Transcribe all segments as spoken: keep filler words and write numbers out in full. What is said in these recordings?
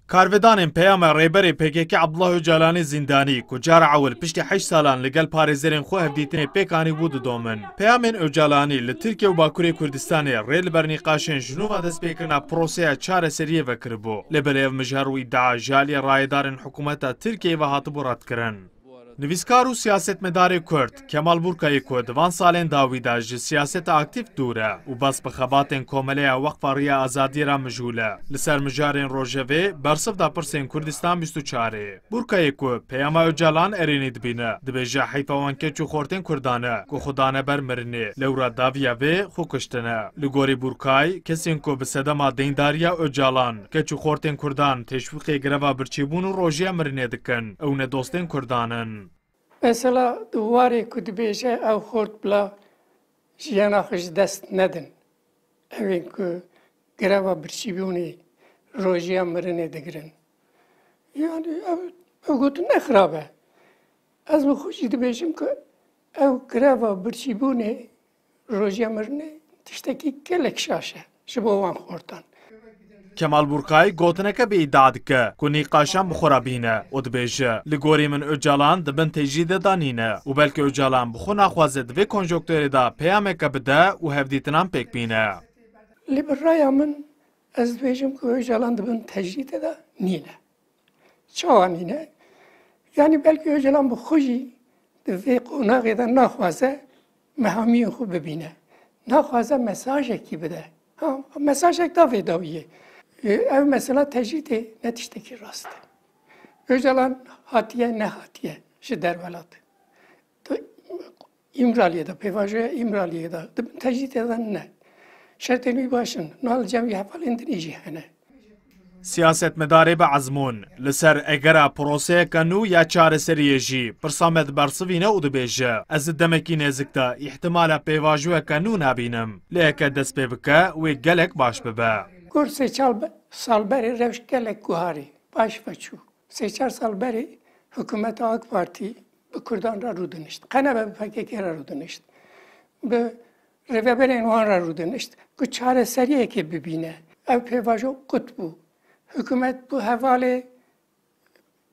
Karvedanên peyama Rêberê P K K Abdullah Ocalanê zîndanî, ku cara ewil piştî heşt salan li gel parêzerên xwe hevdîtinê pêk anîbû, didomin. Peyamên Ocalanî li Tirkiye û Bakurê Kurdistanê rê li ber nîqaşên Jinova destpêkirina proseya çareseriyê vekiribû. Lê belê ev mijar û îdia ji aliyê rayedarên hikûmeta Tirkiyeyê ve hatibû redkirin. Nivîskar û siyasetmedarê Kurd Kemal Burkayê, ku di van salên dawî de ji siyaseta aktîf dûr e û bes bi xebatên Komeleya Weqfa Riya Azadiyê re mijûl e, li ser mijarên rojevê bersiv da pirsên Kurdistan bîst û çarê. Burkayê, ku peyama Ocalan erênî dibîne, dibêje heyfa wan keç û xortên Kurdan e, ku xwe dane ber mirinê, lewra daviya vê xwe kuştine. Li gorî Burkay, kesên ku bi sedema deyndariya Ocalan, keç û xortên Kurdan teşwîqê greva birçîbûn û rojiya mirinê dikin, ew ne dostên Kurdan in. Mesela di warê ku dibêje ew xort bila jiyana xwe ji dest nedin. Ew ên ku greva birçîbûnê rojiya mirinê digirin. Yani ev, ev gotin ne xirab e. Ez bi xwe jî dibêjim ku ev greva birçîbûnê rojiya mirinê tiştekî gelek şaş e ji bo wan xortan. Kemal Burkay gotineke bi îdia dike ku nîqaşan bi xwe re bîne û dibêje, li gorî min Ocalan di bin tecrîdê de nîne û belkî Ocalan bi xwe naxwaze di vê konjonkturê de peyameke bide û hevdîtinan pêk bîne. Lê bi raya min ez dibêjim ku Ocalan di bin tecrîdê de nîne. Çawa nîne? Yanî belkî Ocalan bi xwe jî di vê qonaxê de naxwaze mehamiyên xwe bibîne. Naxwaze mesajekî bide. Ha, mesajek da vê dawiyê. E, ev mesela tecrîdê ne tiştekî rast e. Ocalan hatiye nehatiye ji derwelat. Tu Îmraliyê de, pêvajoya Îmraliyê de, di bin tecrîdê de ne. Şertên wî baş in. Niha li cem wî hevalên din jî hene. Siyasetmedarê bi ezmûn, li ser egera proseyeke nû ya çareseriyê jî pirsa me dibersivîne û dibêje, ez di demekî nêzik de îhtimala pêvajoyeke nû nabînim. Lê heke dest pê bike, wê gelek baş bibe. Gor sê çal be-, sal berê rewş gelek guharî, baş ve çû. Sê çar sal berê hikûmeta AK Partî bi Kurdan re rûdinişt. Qe nebe bi P K K re rûdinişt. Bi rêveberên wan re rûdinişt ku çareseriyekê bibîne. Ev pêvajo qut bû. Hikûmet bû hevalê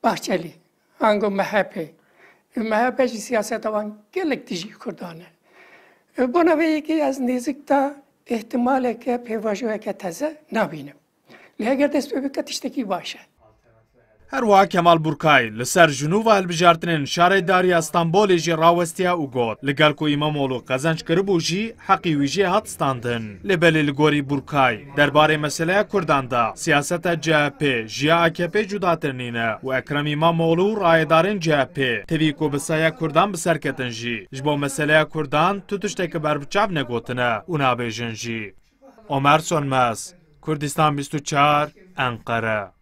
Bahçelî, ango M H P. M H P jî siyaseta wan gelek dijî Kurdan e. Bona vê yekê ez nêzik de îhtimaleke pêvajoyeke teze nabînim. Lê eger dest pê bike tiştekî baş e. Her wiha Kemal Burkay li ser Jinûva hilbijartinên Şaredariya Stenbolê jî rawestiya û got, li gel ku Îmamoğlu qezenc kiribû jî, heqî wî jê hat standin. Lê belê li gorî Burkay, derbarê meseleya Kurdan de siyaseta C H P ji ya A K P cudatir nîne û Ekrem Îmamoğlu û rayedarên C H P tevî ku bi saya Kurdan bi ser ketin jî, ji bo meseleya Kurdan tu tiştekî ber bi çav negotine û nabêjin jî. Omer Sönmez, Kurdistan bîst û çar, Enqere.